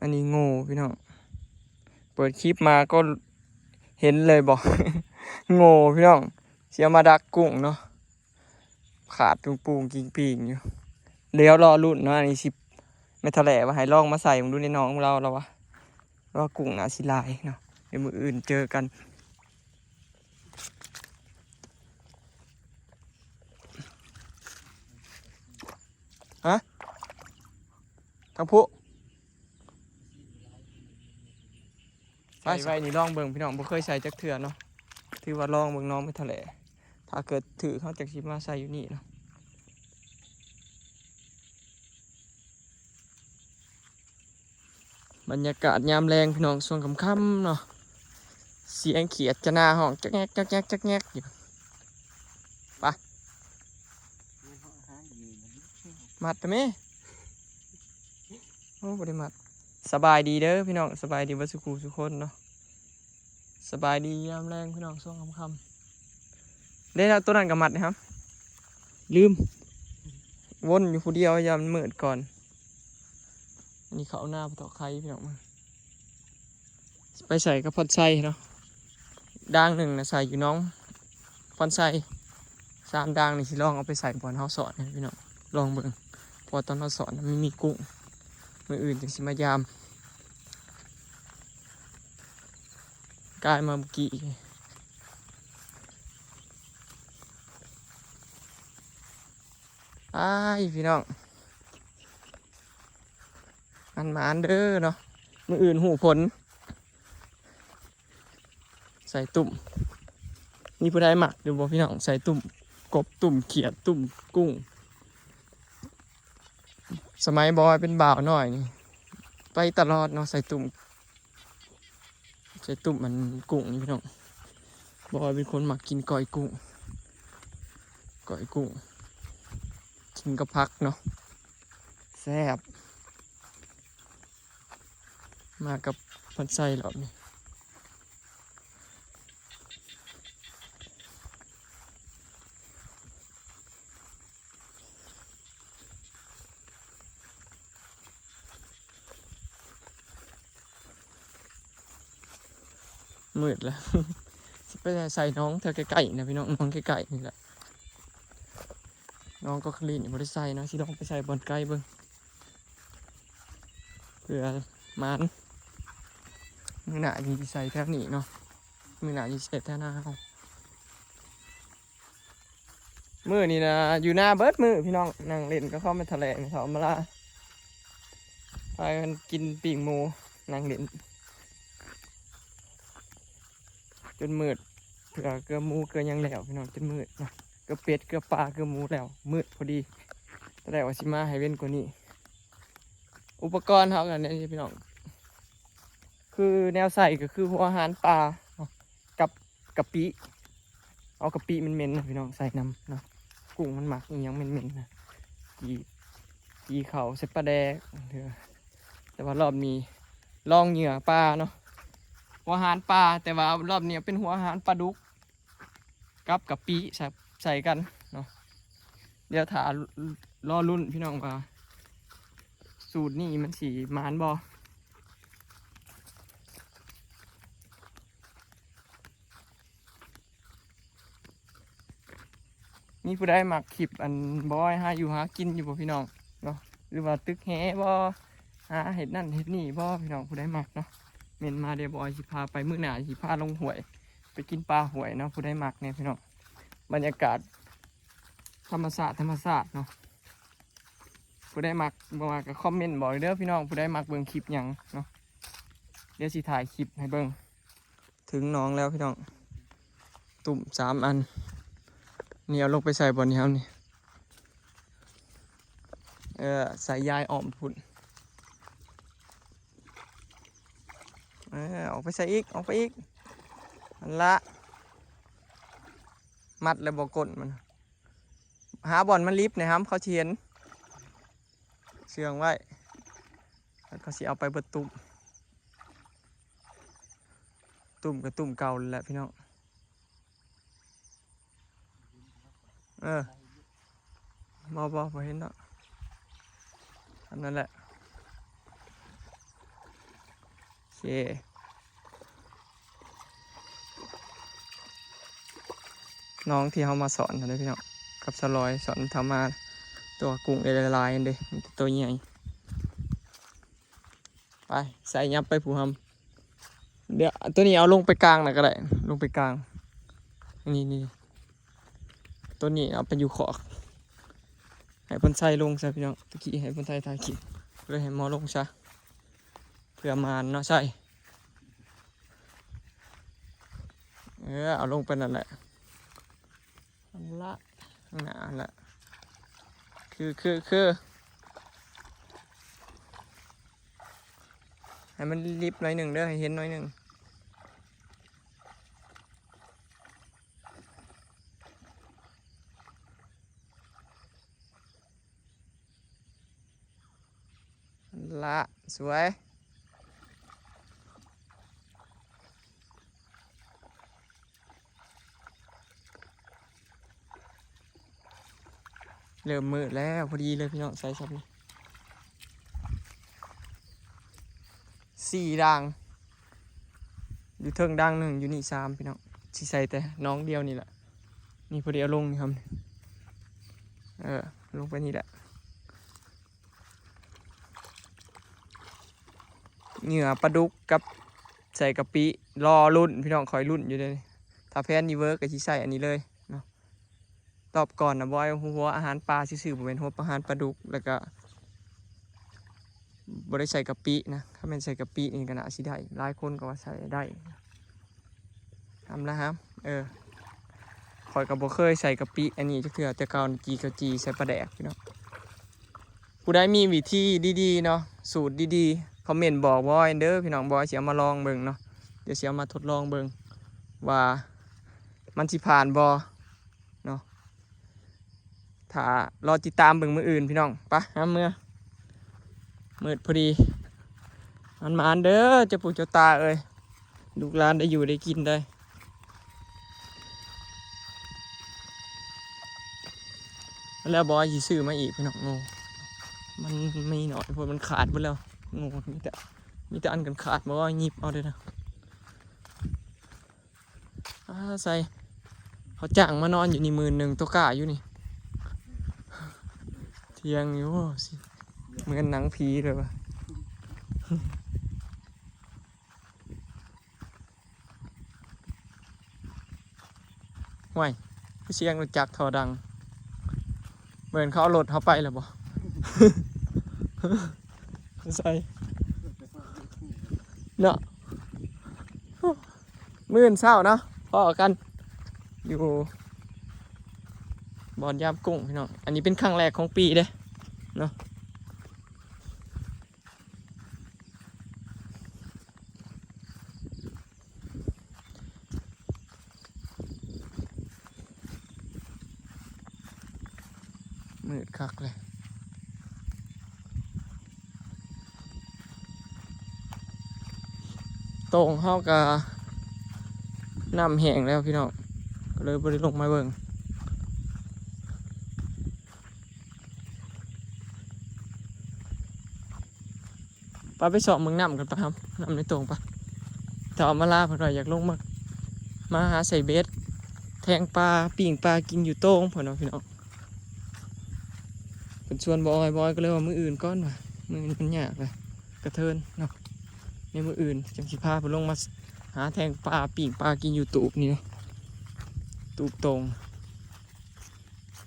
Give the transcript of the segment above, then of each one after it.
ອັນນີ້ໂງ່ພີ່ນ້ອງ ເປີດຄລິບມາກໍເຫັນເລີຍບໍ? ໂງ່ພີ່ນ້ອງ ຊິເອົາມາດັກກຸ້ງເນາະ ຂາດປຸງໆກິງປີງຢູ່. ດຽວລໍລຸ້ນເນາະ ອັນນີ້ຊິ ແມ່ເຖົ້າແຫຼວ່າໃຫ້ລອງມາໃສ່ເບິ່ງດູ ໃນໜອງລາວ ລາວວ່າ ລາວວ່າກຸ້ງໜ້າຊິຫຼາຍເນາະ. ດຽວມື້ອື່ນເຈີກັນ. ຮະ? ທາງພຸ້ນ ໃສ່ໄວ້ນີ້ລອງເບິ່ງພີ່ນ້ອງ ບໍ່ເຄີຍໃສ່ຈັກເທື່ອເນາະ. ຖືວ່າລອງເບິ່ງໜອງໄປທະເລ ຖ້າເກີດຖືກເຮົາຈັກຊິມາໃສ່ຢູ່ນີ້ເນາະ. ບັນຍາກາດຍາມແລງພີ່ນ້ອງ ຊ່ວງຄ່ຳໆເນາະ ສຽງຂຽດຈະນາຮ້ອງຈັກແງກ ຈັກແງກ ຈັກແງກຢູ່. ໄປ ມັດແລ້ວແມ ໂອ້ ບໍ່ໄດ້ມັດ. ສະບາຍດີເດີພີ່ນ້ອງ ສະບາຍດີເບິດສູ່ຄູ່ສູ່ຄົນເນາະ. ສະບາຍດີຍາມແລງພີ່ນ້ອງ ຊ່ວງຄ່ຳໆ. ເດ້ ໂຕນັ້ນກໍມັດເດ້ ຫຳ ລືມ ວົນຢູ່ຜູ້ດຽວ ຢ້ານມັນມືດກ່ອນ. ອັນນີ້ເຂົ້ານາປະຕອກໄຂ່ພີ່ນ້ອງ ໄປໃສ່ກັບພອນໄຊເນາະ. ດາງໜຶ່ງນະໃສ່ຢູ່ໜອງພອນໄຊ ສາມດາງນີ້ຊິລອງເອົາໄປໃສ່ບ່ອນເຮົາສອນໃຫ້ພີ່ນ້ອງລອງເບິ່ງ ເພາະວ່າຕອນເຮົາສອນນະມັນມີກຸ້ງ. ມື້ອື່ນຈຶ່ງຊິມາຢາມ ກາຍມາເມື່ອກີ້ ອ້າຍ ພີ່ນ້ອງ ມັນໝານເດີເນາະ ມື້ອື່ນຮູ້ຜົນ. ໃສ່ຕຸ້ມ ມີຜູ້ໃດມັກຢູ່ບໍ່ພີ່ນ້ອງ ໃສ່ຕຸ້ມກົບ ຕຸ້ມຂຽດ ຕຸ້ມກຸ້ງ. ສະໄໝບອຍເປັນບ່າວນ້ອຍນີ້ ໄປຕະຫຼອດເນາະ ໃສ່ຕຸ້ມ ໃສ່ຕຸ້ມອັນກຸ້ງນີ້ພີ່ນ້ອງ. ບອຍເປັນຄົນມັກກິນກ້ອຍກຸ້ງ ກ້ອຍກຸ້ງ ກິນກັບຜັກເນາະ ແຊບ. ມາກັບພັນໄຊລອບນີ້ ມືດແລ້ວ ຊິໄປໃສ່ໜອງແຖວໃກ້ໆນະພີ່ນ້ອງ ໜອງໃກ້ໆນີ້ແຫຼະ. ໜອງກໍຄະລິນບໍ່ໄດ້ໃສ່ເນາະ ຊິລອງໄປໃສ່ບ່ອນໄກເບິ່ງ ເພື່ອໝານ. ມື້ໜ້າຊິໃສ່ແຖວນີ້ເນາະ ມື້ໜ້າຊິໃສ່ແຖວໜ້າເຮົາ. ມື້ນີ້ນະຢູ່ນາເບິດມື້ພີ່ນ້ອງ ນັ່ງຫຼິ້ນກັບເຂົາ ແມ່ນທະແຫຼງເຂົາມາລາ ພາກັນກິນປີ້ງໝູ ນັ່ງຫຼິ້ນ ຈົນມືດ ເກືອ ເກືອໝູເກືອຫຍັງແລ້ວພີ່ນ້ອງ ຈົນມືດເນາະ ເກືອເປັດເກືອປາເກືອໝູແລ້ວ ມືດພໍດີ. ຕອນແລກວ່າຊິມາໃຫ້ເວັນກວ່ານີ້ ອຸປະກອນເຮົາກໍນີ້ພີ່ນ້ອງ ຄືແນວໃສ່ກໍຄືຫົວຫານປາເນາະ ກັບກະປິ ເອົາກະປິເໝັນໆນະພີ່ນ້ອງໃສ່ນຳເນາະ ກຸ້ງມັນມັກອີ່ຫຍັງເໝັນໆນະ ຈີ່ ຈີ່ເຂົ້າໃສ່ປາແດກ ແຕ່ວ່າລອບນີ້ລອງເຫຍື່ອປາເນາະ ຫົວຫານປາ ແຕ່ວ່າລອບນີ້ເປັນຫົວຫານປາດຸກ ກັບກະປິໃສ່ ໃສ່ກັນເນາະ. ດຽວຖ້າລໍລຸ້ນພີ່ນ້ອງວ່າສູດນີ້ມັນຊິໝານບໍ່. ມີຜູ້ໃດມັກຄລິບອັນບອຍຫາຢູ່ຫາກິນຢູ່ບໍ່ພີ່ນ້ອງເນາະ ຫຼືວ່າຕຶກແຫບໍ່ ຫາເຮັດນັ້ນເຮັດນີ້ບໍ່ພີ່ນ້ອງ ຜູ້ໃດມັກເນາະ ເມັ້ນມາເດີ ບອຍຊິພາໄປ ມື້ໜ້າຊິພາລົງຫ້ວຍ ໄປກິນປາຫ້ວຍເນາະ ຜູ້ໃດມັກແດ່ພີ່ນ້ອງ ບັນຍາກາດທຳມະຊາດ ທຳມະຊາດເນາະ. ຜູ້ໃດມັກບໍ່ມັກກໍຄອມເມັນບອກເດີພີ່ນ້ອງ ຜູ້ໃດມັກເບິ່ງຄລິບຫຍັງເນາະ ດຽວຊິຖ່າຍຄລິບໃຫ້ເບິ່ງ. ເຖິງໜອງແລ້ວພີ່ນ້ອງ ຕຸ້ມສາມອັນ ນີ້ເອົາລົງໄປໃສ່ບ່ອນນີ້ ເຮົານີ້ ເອີ ໃສ່ຢາຍອ້ອມພຸ້ນ. ເອີ ອອກໄປໃສ່ອີກ ອອກໄປອີກ ນັ້ນລະ ມັດແລ້ວບໍ່ກົ້ນມັນ ຫາບ່ອນມັນລິບແດ່ຫຳ ເຂົາຊິເຫັນ ເຊື່ອງໄວ້ ແລ້ວເຂົາຊິເອົາໄປເບິດຕຸ້ມ ຕຸ້ມກໍຕຸ້ມເກົ່າແຫຼະພີ່ນ້ອງ. ເອີ ບໍ່ ບໍ່ ບໍ່ເຫັນເນາະ ອັນນັ້ນແຫຼະ ເຄ ນ້ອງທີ່ເຮົາມາສອນຫັ້ນເດ້ພີ່ນ້ອງ ກັບສາວລອຍ ສອນທຳມາ ຕົວກຸ້ງໄດ້ຫຼາຍໆ ຫັ້ນເດ້ ມີແຕ່ໂຕໃຫຍ່. ໄປ ໃສ່ ຫຍັບໄປຜູ້ຮຳ ດຽວ ໂຕນີ້ເອົາລົງໄປກາງນະກໍໄດ້ ລົງໄປກາງ ນີ້ ນີ້ ໂຕນີ້ເອົາໄປຢູ່ຄອກ ໃຫ້ເພິ່ນໃສ່ລົງຊະພີ່ນ້ອງ ຕະກີ້ໃຫ້ເພິ່ນໃສ່ຖ່າຍຄລິບ ເລີຍໃຫ້ໝໍລົງຊະ ເພື່ອໝານເນາະ ໃສ່ ເອີ ເອົາລົງໄປນັ້ນແຫຼະ ນັ້ນລະ ນັ້ນລະ ຄື ຄື ຄື ໃຫ້ມັນລິບໜ້ອຍໜຶ່ງເດີ ໃຫ້ເຫັນໜ້ອຍໜຶ່ງ. ລະ ສວຍ ເລີ່ມມືດແລ້ວ ພໍດີເລີຍພີ່ນ້ອງ ໃສ່ຊ່ຳນີ້ ສີ່ດ່າງ ຢູ່ເທິງດ່າງໜຶ່ງ ຢູ່ນີ້ສາມ ພີ່ນ້ອງ ຊິໃສ່ແຕ່ໜອງດຽວນີ້ແຫຼະ ນີ້ພໍດີເອົາລົງນີ້ ເອີ ລົງໄປນີ້ແຫຼະ ເຫຍື່ອປາດຸກກັບໃສ່ກະປິ ລໍລຸ້ນພີ່ນ້ອງ ຂ້ອຍລຸ້ນຢູ່ເດ້ ຖ້າແຜນນີ້ເວີກກໍຊິໃສ່ອັນນີ້ເລີຍເນາະ. ຮອບກ່ອນນະ ບອຍຫົວອາຫານປາຊື່ໆ ບໍ່ແມ່ນຫົວອາຫານປາດຸກ ແລ້ວກະບໍ່ໄດ້ໃສ່ກະປິນະ ຄັນແມ່ນໃສ່ກະປິນີ້ກໍໜ້າຊິໄດ້ ຫຼາຍຄົນກໍວ່າໃສ່ໄດ້ ທຳລະຫາ ເອີ ຂ້ອຍກໍບໍ່ເຄີຍໃສ່ກະປິອັນນີ້ຈັກເທື່ອ ແຕ່ເກົ່ານີ້ຈີ່ເຂົ້າຈີ່ໃສ່ປາແດກພີ່ນ້ອງ. ຜູ້ໃດມີວິທີດີໆເນາະ ສູດດີໆ ຄອມເມັນບອກບອຍເດີພີ່ນ້ອງ ບອຍຊິເອົາມາລອງເບິ່ງເນາະ ດຽວຊິເອົາມາທົດລອງເບິ່ງວ່າມັນຊິຜ່ານບໍ່ເນາະ. ຖ້າລໍຕິດຕາມເບິ່ງມື້ອື່ນພີ່ນ້ອງ ໄປ ຫາເມືອ ມືດພໍດີ ໝານໆເດີ ເຈົ້າປູເຈົ້າຕາເອີຍ ລູກຫຼານໄດ້ຢູ່ໄດ້ກິນໄດ໋. ແລ້ວບອຍຊິຊື້ມາອີກພີ່ນ້ອງ ໂອ້ ມັນມີໜ້ອຍໂພດ ມັນຂາດເບິດແລ້ວ ໂອ້ ມີແຕ່ ມີແຕ່ອັນກັນຂາດ ບອຍຫຍິບເອົາເດີນະ. ອາ ໃສ່ ເຂົາຈ້າງມານອນຢູ່ນີ້ໝື່ນໜຶ່ງ ໂຕກ້າຢູ່ນີ້ ທຽງຢູ່ ໂອ້ ຊິເໝືອນໜັງຜີເລີຍວ່າ. ຫ້ວຍ ຄືສຽງລົດຈັກທໍ່ດັງ ເໝືອນເຂົາເອົາລົດເຮົາໄປແລ້ວບໍ່? ໃສ່ເນາະ ມື້ອື່ນເຊົ້າເນາະ ພໍ້ກັນຢູ່ບ່ອນຢາມກຸ້ງພີ່ນ້ອງ ອັນນີ້ເປັນຄັ້ງແລກຂອງປີເດ້ເນາະ. ມືດຄັກເລີຍ ໂຕ່ງເຮົາກະນ້ຳແຫ້ງແລ້ວພີ່ນ້ອງ ກໍເລີຍບໍ່ໄດ້ລົງມາເບິ່ງ. ໄປ ໄປຊອກເບິ່ງນ້ຳກັນປະ ນ້ຳໃນໂຕ່ງປະ. ທ້າວອຳມາລາເພິ່ນວ່າຢາກລົງມາ ມາຫາໃສ່ເບັດ ແທງປາ ປີ້ງປາກິນຢູ່ໂຕ່ງ ເພິ່ນວ່າພີ່ນ້ອງ. ເພິ່ນຊວນບອຍ ບອຍກໍເລີຍວ່າມື້ອື່ນກ່ອນວ່າ ມື້ນີ້ມັນຍາກລະ ກະເທີນເນາະ. ໃນມື້ອື່ນຈັ່ງຊິພາເພິ່ນລົງມາຫາແທງປາ ປີ້ງປາກິນຢູ່ຕູບນີ້ເນາະ ຕູບໂຕ່ງ.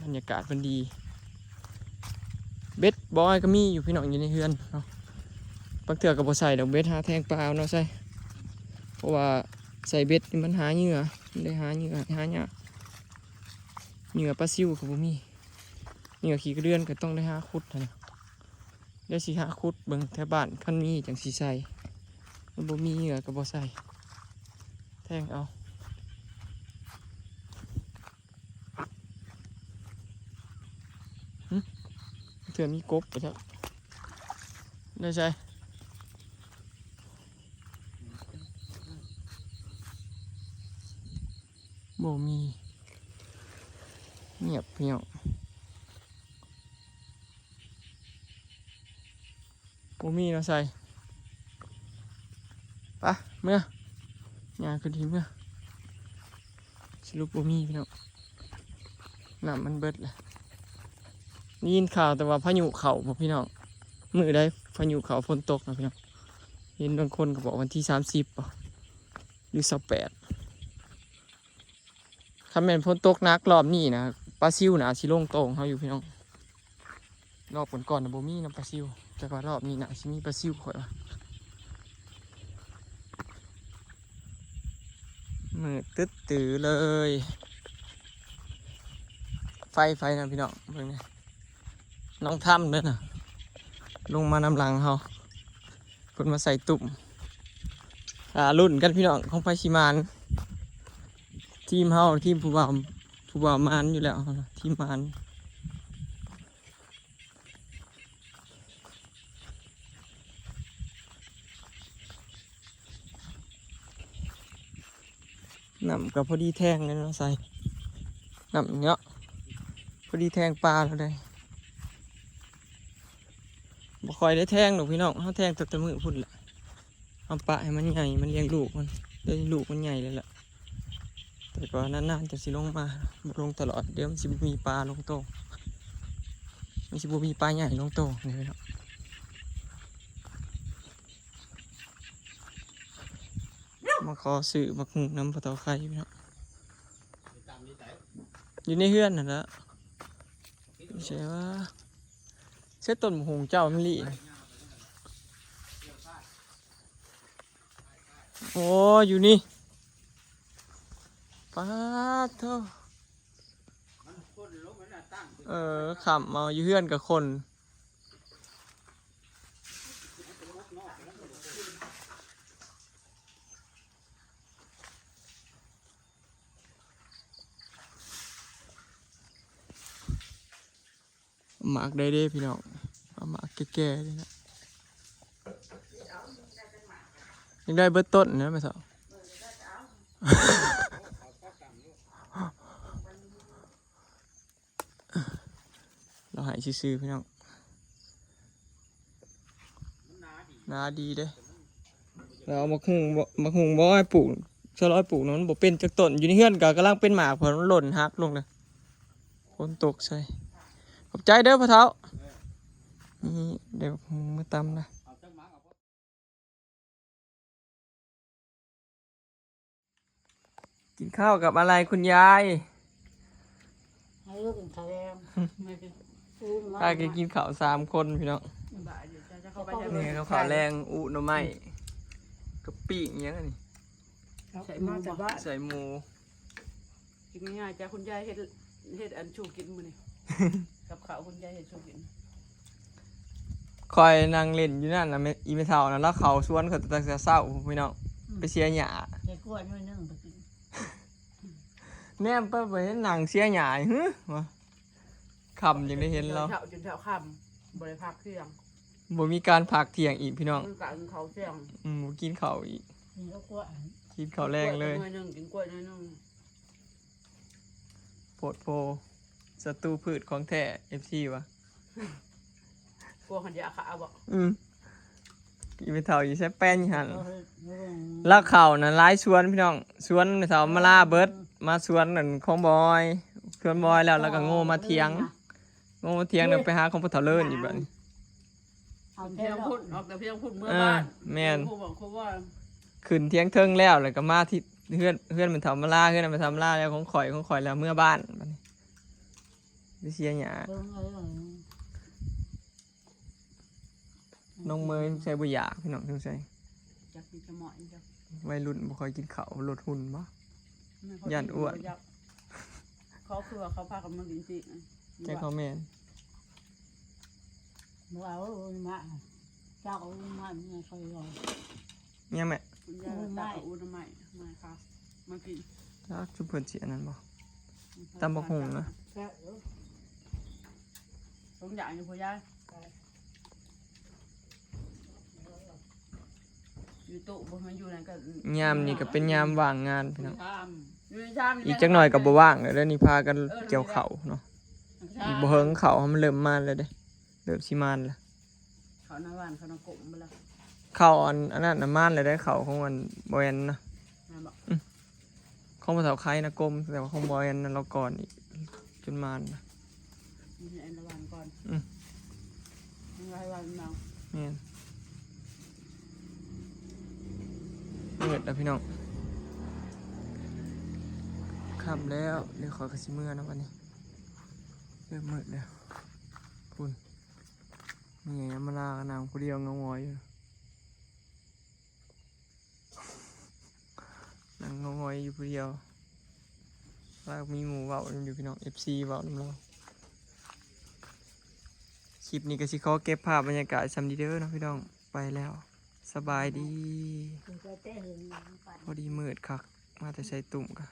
ບັນຍາກາດເພິ່ນດີ ເບັດບອຍກໍມີຢູ່ພີ່ນ້ອງ ຢູ່ໃນເຮືອນເນາະ. ບາງເທື່ອກໍບໍ່ໃສ່ດອກເບັດ ຫາແທງປາເອົາເນາະ ໃສ່ ເພາະວ່າໃສ່ເບັດນີ້ມັນຫາເຫຍື່ອ ມັນໄດ້ຫາເຫຍື່ອ ຫາຍາກ ເຫຍື່ອປາຊິວກໍບໍ່ມີ ເຫຍື່ອຂີ້ກະເດືອນກໍຕ້ອງໄດ້ຫາຂຸດຫັ້ນນະ. ດຽວຊິຫາຂຸດເບິ່ງແຖວບ້ານ ຄັນມີຈັ່ງຊິໃສ່ ມັນບໍ່ມີເຫຍື່ອກໍບໍ່ໃສ່ ແທງເອົາ. ຫຶ ເທື່ອມີກົບປະຈັກ ໄດ້ໃສ ບໍ່ມີ ງຽບພີ່ນ້ອງ. ບໍ່ມີເນາະ ໃສ່ ປະ ເມືອ ຍ່າງຂຶ້ນທີ່ເມືອ ສະຫຼຸບບໍ່ມີພີ່ນ້ອງ ນ້ຳມັນເບິດແລ້ວ. ໄດ້ຍິນຂ່າວແຕ່ວ່າພາຍຸເຂົ້າບໍພີ່ນ້ອງ? ມື້ໃດພາຍຸເຂົ້າ ຝົນຕົກນະພີ່ນ້ອງ. ເຫັນບາງຄົນກໍບອກວັນທີສາມສິບບໍ ຫຼື ຊາວແປດ. ຄັນແມ່ນຝົນຕົກໜັກລອບນີ້ນະ ປາຊິວໜ້າຊິລົງໂຕ່ງເຮົາຢູ່ພີ່ນ້ອງ. ລອບກ່ອນໆນະບໍ່ມີນຳປາຊິວ ແຕ່ວ່າລອບນີ້ໜ້າຊິມີປາຊິວຂ້ອຍວ່າ. ມືດຕຶດຕື້ເລີຍ. ໄຟ ໄຟນະພີ່ນ້ອງ ເບິ່ງນີ້ ນ້ອງທຳເດີນະ ລົງມານຳຫຼັງເຮົາ. ເພິ່ນມາໃສ່ຕຸ່ມ ຖ້າລຸ້ນກັນພີ່ນ້ອງ ຂອງໃຜຊິໝານ. ທີມເຮົາ ທີມຜູ້ບ່າວ ຜູ້ບ່າວໝານຢູ່ແລ້ວ ທີມໝານ. ນ້ຳກໍພໍດີແທງເລີຍເນາະ ໃສ່ນ້ຳເນາະ ພໍດີແທງປາເລີຍ. ບໍ່ຄ່ອຍໄດ້ແທງດອກພີ່ນ້ອງ ເຮົາແທງແຕ່ ແຕ່ມື້ພຸ້ນແຫຼະ ເຮົາປະໃຫ້ມັນໃຫຍ່ ມັນລ້ຽງລູກມັນ ໄດ້ລູກມັນໃຫຍ່ແລ້ວແຫຼະ. ແຕ່ກໍນານໆຈະຊິລົງມາ ບໍ່ລົງຕະຫຼອດ ດຽວມັນຊິບໍ່ມີປາລົງໂຕ ມັນຊິບໍ່ມີປາໃຫຍ່ລົງໂຕນີ້ເນາະ. ມາຂໍຊື້ໝາກຫຸ່ງນຳພໍ່ເຖົ້າໄຂ່ເນາະ ຢູ່ໃນເຮືອນຫັ້ນລະ. ໃສວ່າ ໃສຕົ້ນໝາກຫຸ່ງເຈົ້າມະລິ? ໂອ້ ຢູ່ນີ້ ປາດໂທ. ເອີ ຄ້ຳເອົາ ຢູ່ເຮືອນກໍຄົນ. ໝາກໄດ້ເດ້ພີ່ນ້ອງ ເອົາໝາກແກ່ໆນີ້ນະ ຍັງໄດ້ເບິດຕົ້ນນະແມ່ເຖົ້າ. ລາວໃຫ້ຊື່ໆ ພີ່ນ້ອງ ໜາດີເດ້. ລາວເອົາໝາກຫຸ່ງ ໝາກຫຸ່ງບໍ່ໃຫ້ປູກ ຊະລອຍປູກນະ ມັນບໍ່ເປັນຈັກຕົ້ນ ຢູ່ໃນເຮືອນກໍກຳລັງເປັນໝາກ ເພາະມັນຫຼົ່ນຫັກລົງເລີຍ ຝົນຕົກໃສ່. ຂອບໃຈເດີພໍ່ເຖົ້າ. ນີ້ ໄດ້ໝາກຫຸ່ງມາຕຳນະ. ກິນຂ້າວກັບອະໄລຄຸນຍາຍ? ໃຫ້ລູກກິນຂ້າວແລງ ພາກັນກິນຂ້າວສາມຄົນພີ່ນ້ອງ. ນີ້ ເຂົ້າແລງ ອຸໜໍ່ໄມ້ ກັບປີ້ງຫຍັງອັນນີ້ ໃສ່ໝູ ໃສ່ໝູ. ກິນງ່າຍໆ ຈ້າ ຄຸນຍາຍເຮັດ ເຮັດອັນຊູກິນມື້ນີ້ ກັບເຂົ້າຄຸນຍາຍເຮັດຊູກິນ. ຂ້ອຍນັ່ງຫຼິ້ນຢູ່ນັ້ນນະ ແມ່ ອີ່ແມ່ເຖົ້ານັ້ນ ລາວເຂົ້າສວນຂ້ອຍຕັ້ງແຕ່ເຊົ້າພຸ້ນພີ່ນ້ອງ ໄປເສຍຫຍ້າ ໄດ້ກ້ວຍໜ້ອຍໜຶ່ງໄປກິນ. ແນມໄປບໍ່ເຫັນນັ່ງເສຍຫຍ້າຫື ວ່າ ຄ່ຳຈຶ່ງໄດ້ເຫັນລາວ ເຊົ້າຈົນເຊົ້າຄ່ຳ ບໍ່ໄດ້ພັກທ່ຽງ ບໍ່ມີການພັກທ່ຽງອີກພີ່ນ້ອງ. ບໍ່ມີການກິນເຂົ້າທ່ຽງ ອືມ ບໍ່ກິນເຂົ້າອີກ ກິນເຂົ້າແລງເລີຍ ກິນກ້ວຍໜ້ອຍໜຶ່ງ ກິນກ້ວຍໜ້ອຍໜຶ່ງ. ໂພດໂພ ສັດຕູພືດຂອງແທ້ ເອັຟຊີ ວ່າ ພວກມັນຢາກຂ້າບໍ່? ອືມ ອີ່ແມ່ເຖົ້າຢູ່ໃສແປ້ນຫັ້ນ ລາວເຂົ້ານັ້ນຫຼາຍສວນພີ່ນ້ອງ ສວນແມ່ເຖົ້າມາລາເບິດ ມາສວນນັ້ນຂອງບອຍ ສວນບອຍແລ້ວ ລາວກໍໂງ່ມາຖຽງ ໂງ່ມາຖຽງແລ້ວໄປຫາຂອງພໍ່ເຖົ້າເລີນອີກບາດນີ້. ເອົາແຖວພຸ້ນ ອອກແຕ່ພຽງພຸ້ນເມືອບ້ານ ເອີ ແມ່ນ ຜູ້ບອກຄົນວ່າ ຂຶ້ນຖຽງເທິງແລ້ວ ແລ້ວກໍມາທີ່ເຮືອນ ເຮືອນແມ່ເຖົ້າມາລາ ເຮືອນແມ່ເຖົ້າມາລາແລ້ວ ຂອງຂ້ອຍ ຂອງຂ້ອຍແລ້ວເມືອບ້ານບາດນີ້ ໄປເສຍຫຍ້າ. ເບິ່ງເອີ ນ້ອງເມຍໃສ່ບໍ່ຢາກພີ່ນ້ອງ ສົງໄສ ຈັກກິນຈະໝ້ອຍຈັກ ໄວລຸ້ນບໍ່ຄ່ອຍກິນເຂົ້າ ລົດຫຸ່ນບໍ່? ຢ້ານອ້ວນ ເຂົາຄືວ່າເຂົາພາກັນມາກິນປີ້ງ ແຕ່ເຂົາແມ່ນ ບໍ່ເອົາມາ ຈັກເອົາມາ ແມ່ເຂົາ ຍັງແມ່ ອຸນໄມ້ ອຸນໄມ້ ມາ ມາກິນ ຈັກຊຸມເພິ່ນຊິອັນນັ້ນບໍ່ ຕຳບັກຫຸ່ງນະ ແຊບເດີ ສົມຢາກຢູ່ບໍ່ຍາຍ? ຢູ່ໂຕະບໍ່ ມາຢູ່ນັ້ນກໍ ຍາມນີ້ກໍເປັນຍາມວ່າງງານພີ່ນ້ອງ ຢູ່ໃນຊາມ ອີກຈັກໜ້ອຍກໍບໍ່ວ່າງແລ້ວເດ້ ນີ້ພາກັນ ເອີ ກ່ຽວເຂົ້າເນາະ ອີກບໍ່ເຫິງເຂົ້າມັນເລີ່ມມາແລ້ວເດ້ ເລີ່ມຊິມາແລ້ວ ເຂົ້ານາຫວານ ເຂົ້ານາກົມບໍ່ລະ? ເຂົ້າອັນ ອັນນັ້ນນະ ມານແລ້ວໄດ໋ ເຂົ້າຂອງອັນບໍ່ແມ່ນນະ ແມ່ນບໍ່? ອືມ ຂອງພໍ່ເຖົ້າໄຄນະກົມ ແຕ່ວ່າຂອງບໍ່ແມ່ນນະ ລາວກ່ອນອີກ ຈົນມານນະ ມີໃຫ້ອັນລະວັນກ່ອນ ອືມ ມັນຫຼາຍວັນເນາະ ແມ່ນ ມືດແລ້ວພີ່ນ້ອງ ຄ່ຳແລ້ວ ດຽວຂ້ອຍກໍຊິເມືອນະບັດນີ້ ເລີ່ມມືດແລ້ວ ພຸ້ນ ແມ່ມາລາກໍນັ່ງຜູ້ດຽວເຫງົາຫງອຍຢູ່ ນັ່ງເຫງົາຫງອຍຢູ່ຜູ້ດຽວ ລາວມີໝູ່ເວົ້ານຳຢູ່ພີ່ນ້ອງ ເອັຟຊີເວົ້ານຳລາວ ຄລິບນີ້ກໍຊິຂໍເກັບພາບບັນຍາກາດສ່ຳນີ້ເດີເນາະພີ່ນ້ອງ ໄປແລ້ວ ສະບາຍດີ ເປັນໄປແຕ່ເຫິງນະ ພໍດີມືດຄັກ ມາແຕ່ໄຊຕຸ້ມກະ